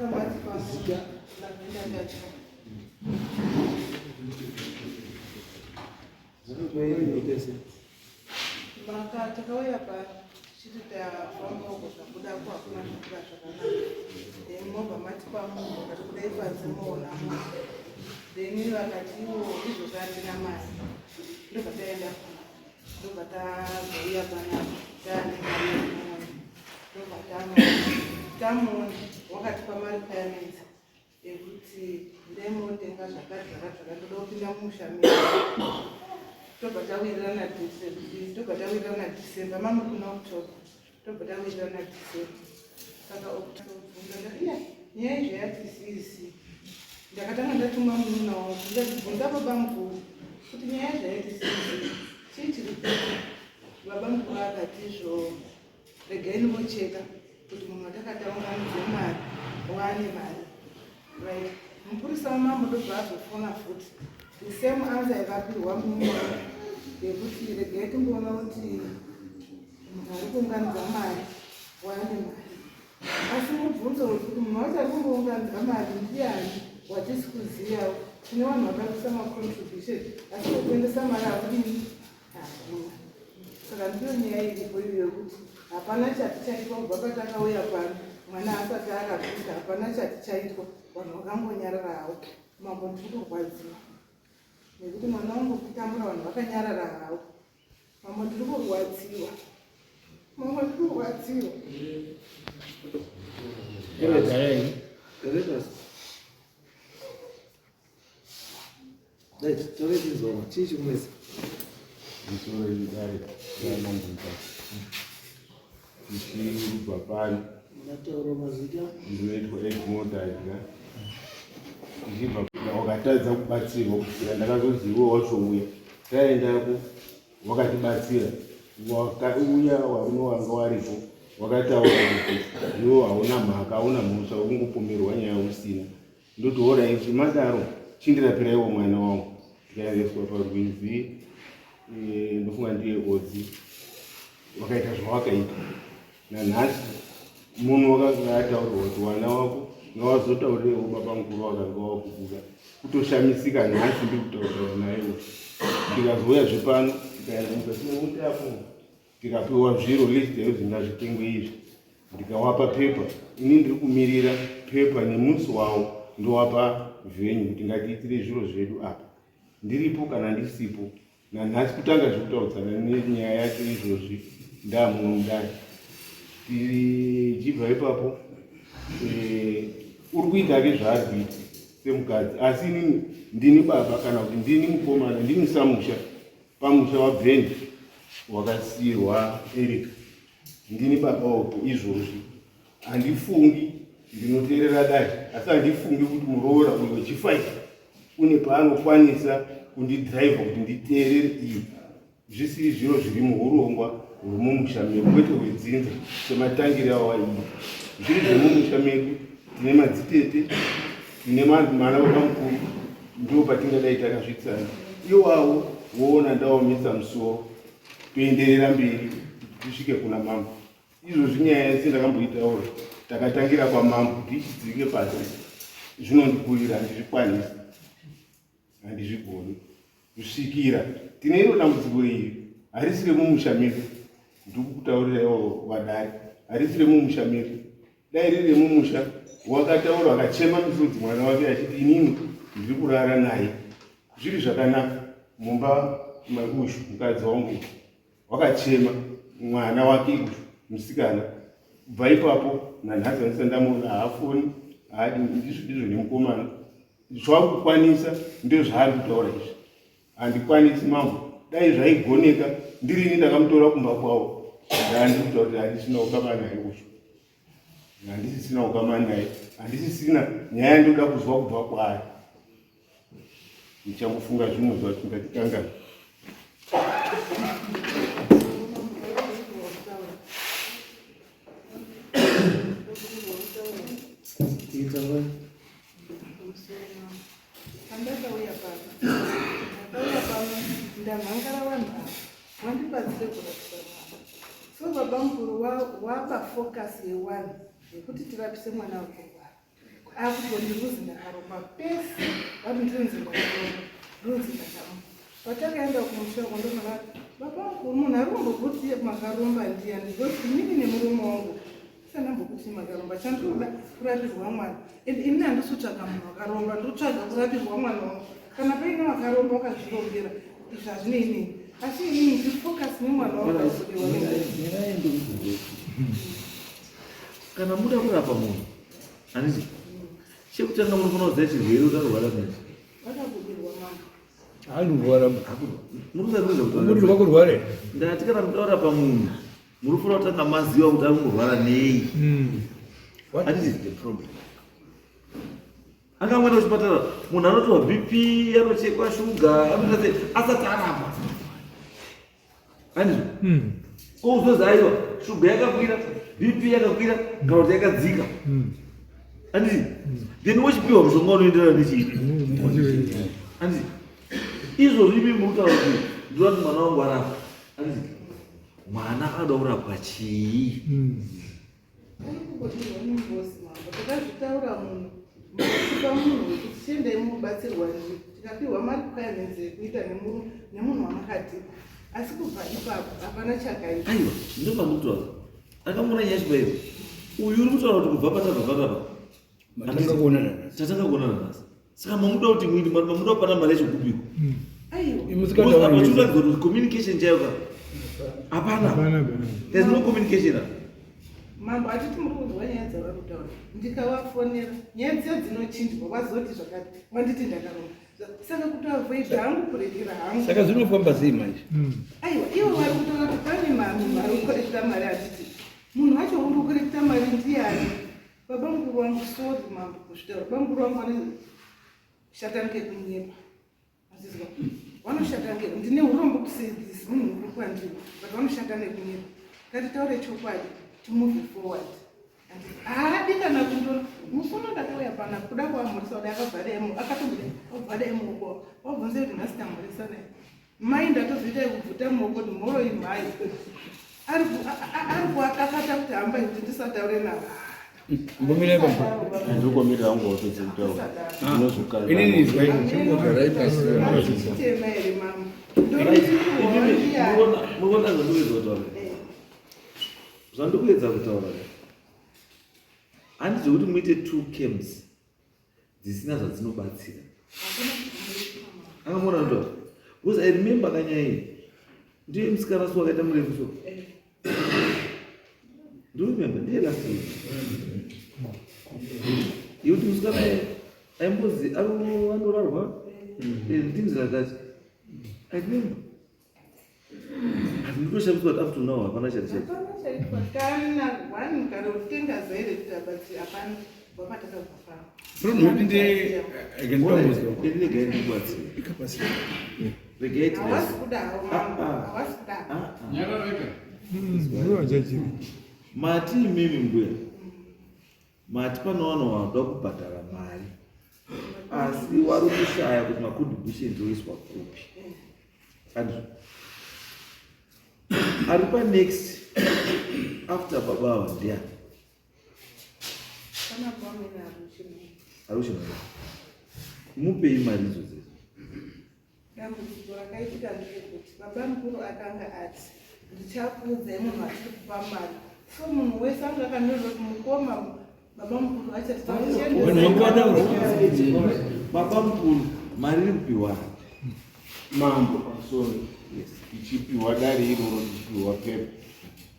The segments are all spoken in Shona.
Makanga matipa Lavenda Datya. Maka takauya pano tichiti tafamba uko zvabuda ko hakuna zvabuda zvakanaka. Then mobva matipa munhu vakati kudai panze moona munhu. Then vakati iwo izvozvo handina mari. Ndobva taenda ndobva tazouya panapa taane mari yekuona. Ndobva tamuona. Tamuona wakatipa marequirements ekuti ndemotenga zvakati zvakati zvakati toda kupinda mumusha medu tobva tawirirana tobva tawirirana December mamuri kuna October tobva tawirirana December saka October iya nyaya izvo yati zizi ndakatanga ndatuma munun'una wangu ndikati bvunza baba mukuru kuti nyaya zvaiti zizi chii chiri kuita baba mukuru akati izvo regai ndimbocheka kuti munhu watakati aunganidze mari waane mari right mupurisa wamambo ndobva azofona futi the same answer yakapihwa mumwe yekuti regai timboona kuti munhu ari kuunganidza mari waane mari asi mubvunzo wekuti munhu wacho ari kumbounganidza mari ndiani watisi kuzivawo tine vanhu vakaisa macontribution asi kuendesa mari hakudini Hakuna. Saka ndiyo nyaya iripo iyo yekuti hapana chati chaitwa kubva patakauya pano mwana asati arapika hapana chati chaitwa vanhu vakangonyarara havo mambo ndiri kurwadziwa nekuti mwana wangu kutambura vanhu vakanyarara havo mambo ndiri kurwadziwa mambo ndiri kurwadziwa Right, tove tinzwa chii chikumwesa? Misoro iyi dare yanambuka. Tichibva pano. Matauro mazita. Ndinoitwa Edmore Dadya. Tichibva wakatadza kubatsirwa kusvikira ndakazonzi iwe wazouya. Taendako wakatibatsira wakauya varume wanga waripo wakataura kuti iwe hauna mhaka hauna mhosva wekungopomerwa nyaya usina. Ndoti horaiti madaro chindirapiraiwo mwana wangu ndikaendeswa parwizi eh, ndofunga ndiye odzi wakaita zvawakaita nanhasi munhu wakanga ataurirwa kuti wana wako ngawazotaurirewo baba mukuru wakanga wakubuda kutoshamisika nhasi ndiri kutaurirwa naye ndikazouya zvepano ndikaenda mukati meutapo tikapiwa zviro list yekuti ngazvitengwe izvi ndikawapa pepa ini ndiri kumirira pepa nemusi wawo ndowapa venyu kuti ngatiitire zviro zvedu apa ndiripo kana ndisipo nanhasi kutanga zvekutaudzana nenyaya yacho izvozvi ndamuno mudare tichibva ipapo eh, uri kuita ke zvaari kuita semukadzi asi inini ndini baba kana kuti ndini mukomana ndini samusha Pamusha waBvendi wakasiirwa Erika ndini baba wapo izvozvi handifungi ndinoteerera dai asi handifungi kuti muroora uyu wechifive une paanokwanisa kundidhiraivha kuti nditeerere iyi zvisiri zviro zviri muurongwa hwemumusha medu kwete hwedzinza sematangire awaiita zviri zvemumusha medu tine madzitete tine mana baba mukuru ndo patingadai takasvitsana iwawo woona ndaomesa musoro toenderera mberi tisvike kuna mambo izvozvi nyaya yese ndakamboitaura takatangira kwamambo kuti ichidzike pasi zvinondikurira handizvikwanisi handizvigoni kusvikira tine iro dambudziko iri harisi remumusha medu ndikukutaurira vadare harisi remumusha medu dai riri remumusha wakataura akachema misodzi mwana wake achiti inini ndiri kurara naye zviri zvakanaka mumba maushu mukadzi wangu wakachema mwana wake ushu musikana kubva ipapo nanhasi andisa ndamuona haafoni haadi ndizvo ndizvo nemukomana zvakukwanisa ndozvaari kutaura izvi handikwanisi mambo dai zvaigoneka ndirini ndakamutora kumba kwavo ndandiri kutaura kuti handisina ukama naye ucho handisisina ukama naye handisisina nyaya yandoda kuzwa kubva kwaari ndichangofunga zvimwe zvacho ngatikangana Pandakauya pano, ndakauya pano ndamhangara vanhu ava vandibatsire kurapisa mwana. So baba mukuru wapa focus yewanhu yekuti tirapise mwana wekurwara. Akuti ndikuzi ndakaromba pese, vati ndinzi ndakaromba, ndinzi ndakaromba. Patakaenda kumusha uko ndonova baba vangu munhu ari kumbokuti makaromba ndiyani because inini nemurume wangu sanambokuti makaromba chandinoda kurapirwa mwana and inini handisi kutsvaga munhu wakaromba ndikutsvaga kurapirwa mwana wangu kana paine wakaromba wakazvirombera izvi hazvinei neni asi inini ndiri focus nemwana wangu aisodiwa kana muda kurapa munhu handiti chekutanga munofanira kuziva chirwere kuti anorwara nei vakabudirwa mambo anorwara mukuziva kurware ndati kana muda kurapa munhu muri kufanira kutanga maziva kuti ari kurwara nei What Handiti? is the problem? Akamwenda kuchipatara munhu anotorwa BP anochekwa shuga anoita sei asati arapwa handizvo ko uzozi aiwa shuga yakakwira BP yakakwira kana kuti yakadzika handiti then wochipiwa mushonga unoenderana nechii handiti izvozvo imi muri kutaura kuti ndinoda kuti mwana wangu arapwa handiti mwana anoda kurapwa chii Ari kubudirwa nengozi mambo takazvitaura munhu matipa munhu wekuti chiendai mubatsirwa nemi tikapiwa marequirements ekuita nemunhu wamakatipa asi kubva ipapo hapana chakaipa aiwa ndopandikutaura akamona nyaya chibairo uyu uri kutaura kuti kubva patabva patapa Matanga kuonana nhasi. tatanga kuonana nhasi saka mamuda kuti muiti mamuda kupana mari yacho kupiko aiwa Musikataura apa nezi. chikuratidza kuti communication chaiyo ka hapana there's no communication apa. Mambo hatiti muri kunzwa nyaya dzavari kutaura ndikavafonera nyaya dziya dzinochinjwa vazoti zvakati vanditi ndakaromba saka kuti avoid hangu kurekera hangu Saka zvinofamba sei manje? Aiwa ivo vari kutaura kuti pane munhu ari kukorekta mari hatiti munhu wacho uri kukorekta mari ndiyani baba mukuru wangu sorry mambo kuzvitaura baba mukuru wangu vanoshata ngekunyepa azizwa vanoshata nge ndine urombo kuseidhisi munhu mukuru kwandiri but vanoshata nekunyepa ngatitaure chokwadi timove forward haadi kana kundona musi uno ndakauya pana kuda kuamhoresa kuda akabva demo akatomboda obva demo wabvunze kuti nhasi tamhoresa naye mai ndatozoita yekubvuta muoko kuti mhoro imhai ari kuakakata kuti hamba kuti ndisataure navo Mbomira ipapo. Ndirikomira hangu wapedza kutaura. Ndinozokanda. Inini izwai. Chitema here mama Right. Imimi, munoona zvandikuedza kutaura zvandikuedza kutaura handizvo kuti muite two camps dzisina zvadzinobatsira akamona ndotaura because I remember kanyaya iyi ndiye musikana so wakaita murefu so ndiremember ndiye last week yekuti musikana aimbozi anorarwa and things like that I remember ndinoshamiswa kuti up to now hapana chati chati hapana chaitwa kana one kana kutenga zaire kuti abatsi hapana kubva patakabva pano Problem yekuti ndi I can almost regai ndikubatsire Ikapasira. regai hawasi kuda hawo mama Ah, ah. hawasi kuda mati imimi mbuya mati pane vanhu vanoda kubhadhara mari asi wari kushaya kuti macontributions oiswa kupi andizvo ari panext after baba ava ndiani pana pamene aruchimo ari kuchimana mupei mari idzodzo Dambudziko rakaitika nderekuti baba mukuru akanga ati ndichakuudzai munhu atiri kupa mari so munhu wese anga akanyorera kuti mukoma baba mukuru achati Vanhu vanga vataura. Baba mukuru mari iri kupiwa Mambo sorry. Ichipiwa dare iroro ichipiwa pepa.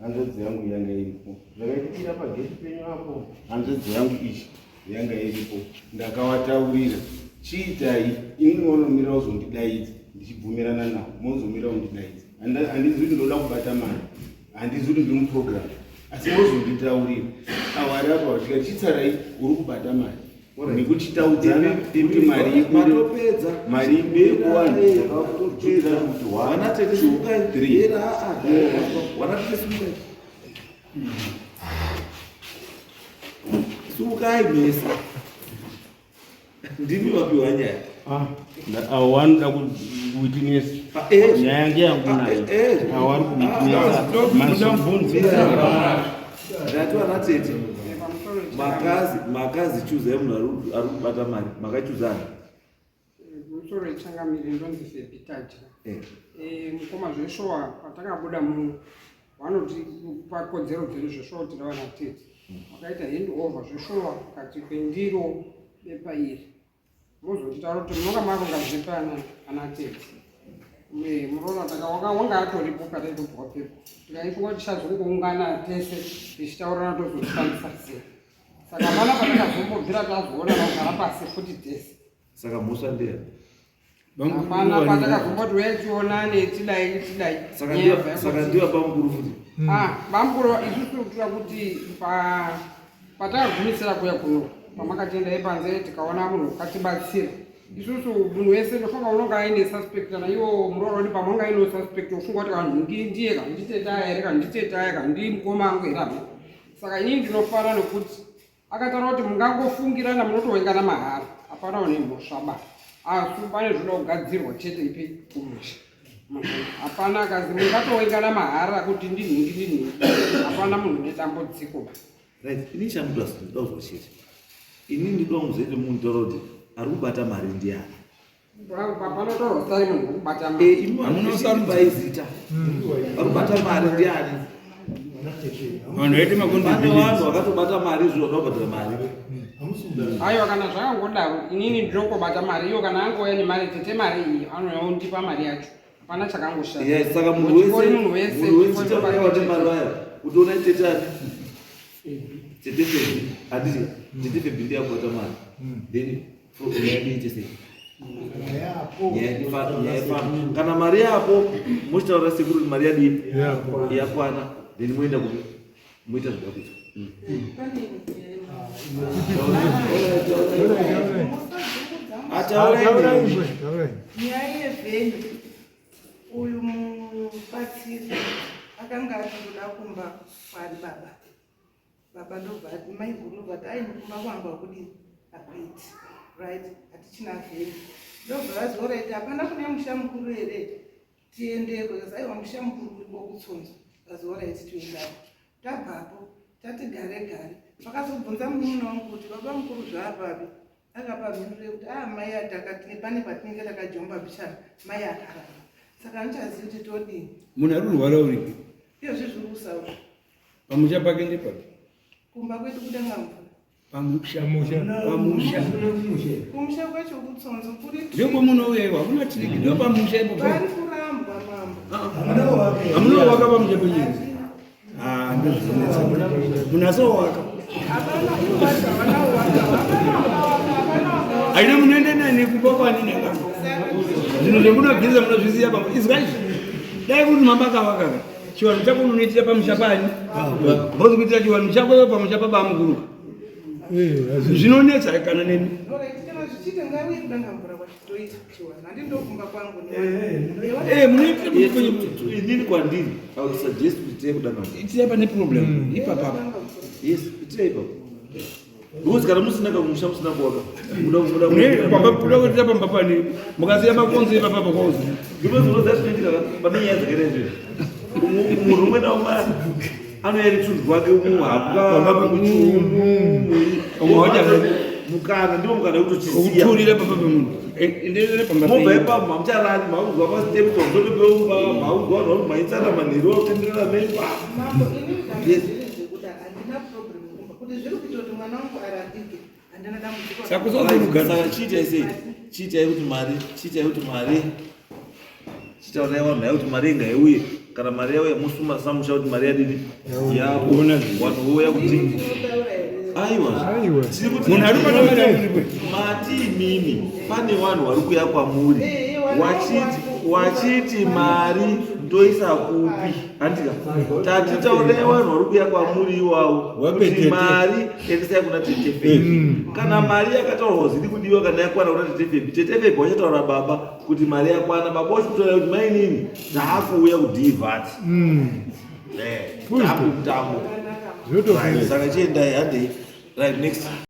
Hanzvadzi yangu yanga iripo. Zvakaitikira pageti penyu apo. Hanzvadzi yangu ichi yanga iripo. Ndakavataurira. Chiitai ini munomira kuzondidaidza ndichibvumirana navo. Mozomira kundidaidza. Handizi kuti ndoda kubata mari. Handizi kuti ndiri muprogram. Asi mozonditaurira. Avo ari apa vachikati chitsarai uri kubata mari. Nekuti taudzana kuti mari ibude. Matopedza Mari ibude kuvanhu. Takakutodzera kuti one, wana tete two, simukai three. Era, ah, wana tete simukai simukai mese ndimi vapiwa nyaya Avo vanoda kuwitness Ah, eh. nyaya ngeyangu Ah, nayo eh, eh. avo vari kuwitness Ndati wana tete Makazi makazi chuzai munhu ari kubata mari makachuzana. Musoro ichangamire ndonzi Febitadya. Eh. Eh, mukoma zveshowa patakabuda muno vanoti pakodzero dzedu zveshowa tiri vana tete. Vakaita hand over zveshowa kati kwendiro bepa iri. Mozonditaura kuti munonga maronga zvepa ana tete. Muroora takawanga wanga atoripo pataitobva pepa. Tikaifunga kuti tichazongoungana tese tichitaurana tozozvifambisa sei. Saka hapana patakazombobvira tazoona vagara pasi futi tese. Saka mhosva ndeya hapana patakazomboti uya tionane tidai tidai. Saka ndiyo bamukuru futi. Ah, bamukuru isusu tira kuti patakagumisira kuya kuno pamakatienda ipanze tikaona munhu ukatibatsira isusu munhu wese ndofunga unonga aine suspect kana iwo muroora wedu pamwe unga aine suspect ufunga kuti vanhu ndiye kana nditetaya here kana nditetaya kana ndimukoma angu here apa saka inini ndinofara nekuti akataura kuti mungangofungirana munotowengana mahara hapana une mhosva ba asi pane zvinoda kugadzirwa chete ipi kumusha hapana akazi mungatowengana mahara kuti ndinhingi ndinhingi hapana munhu une dambudziko ba right ini chamuda ndinoda kuzwa chete ini ndinoda kuzoita munhu taura kuti ari kubata mari ndiani Pai zita ari kubata mari ndiani vanhu vaite pane vanhu vakatobata mari izvo vakabhadhara mari aiwa kana zvakangodaro inini ndinongobata mari iyo kana angouya nemari tete mari iyi anouya ondipa mari yacho hapana chakangoshata Yes, saka munhu wese munhu wese chauya nemari vaya kuti ona tete ani tete febi handiti tete febi ndiye akubata mari then nyaya iite sei nyaya ifamba kana mari yapo mochitaura sekuru kuti mari yadii yakwana then moenda kupi moita zvoda kuitwa Ataurai. Nyaya yevenue uyu mubatsiri akanga atoda kumba kwari baba baba ndobva ati maiguru ndobva ati ai kumba kwangu hakudii hakuiti right hatichina venue ndobva vazi orit hapana kune musha mukuru here tiendeko kazi aiwa musha mukuru uriko kutsonzo kazi orit toendako tabvapo tati gare gare vakazobvunza munin'ina wangu kuti baba mukuru zvaapapi akapa mhinduro yekuti a mai atakatine pane patinenge takajomba mbichana mai akaramba saka handichazivi kuti todini munhu ari kurwara uripi iyozvi zviri kusaura pamusha pake ndepapi kumba kwedu kudanga mvura pamusha pamusha kumusha kwacho kutsonzo kuri ndekwamunouya iwo hakuna tiriki ndo pamusha ipo pari kurambwa mambo hamuna waka pamusha penyu Ah, ndozvinonetsa munhu asowaka hapana ivo vacho havana waka hapana wakawaka hapana wakawaka aina munoenda nani kumba kwani nanga zvinhu zvemunobvisa munozvisiya pamba izwa izvi dai kuti mamba akavakaka chivanhu chako unonoitira pamusha pani bhozi kuitira chivanhu chako iwe pamusha pabamukuru zvinonetsa kana neni Alright, kana zvichiita ngauye kudanga mvura kwacho toita chiwanhu handi ndokumba kwangu munoitira inini kwandiri i would suggest kuti tiye kudanga mvura itira pane problem ipapapa yes itira ipapo because kana musina kamusha musina kuwaka kuda kuitira pamba pani mukasiya makonzo ipapapa kwauzi because unoziva zvinoitika pane nyaya dzakaita izvezvi munhu umwe naumwe anouya netunhu twake muhapwa muchiunu mukana ndiwo mukana wekutochisiya kuturira pamba pemunhu enderere pamba mobva penyu ipapo mamucharani maunzwa pasteps pamusoro peumba maunzwa vanhu vari kumhanyisana manheru vakutenderera memba mambo inini kana Yes. zviri zvekuda handina problem kumba kuti zviri kuita kuti mwana wangu arapike handina dambudziko Saka usazomugarisa. saka chiitai sei chiitai kuti mari chiitai kuti mari chitaurai vanhu nai kuti mari ingaiuye kana mari yauya musuma samusha kuti mari yadini yapo Ona zvinhu. vanhu vouya kuti ndinotaura here aiwa Aiwa. tiri kuti munhu ari kubata mari aripo mati imimi pane vanhu vari kuuya kwamuri Eh, eh, wachiti wachiti mari ndoisa kupi handika tati taurai vanhu vari kuuya kwamuri iwawo Wape kuti tete. mari endesai kuna tete Febi kana mari yakataurwa ziri kudiwa kana yakwana kuna tete Febi tete Febi wachataura baba kuti mari yakwana baba wachikutaura kuti mainini taakuuya kudhivhati taaku mutambo Zvotopera. saka chiendai handei right next.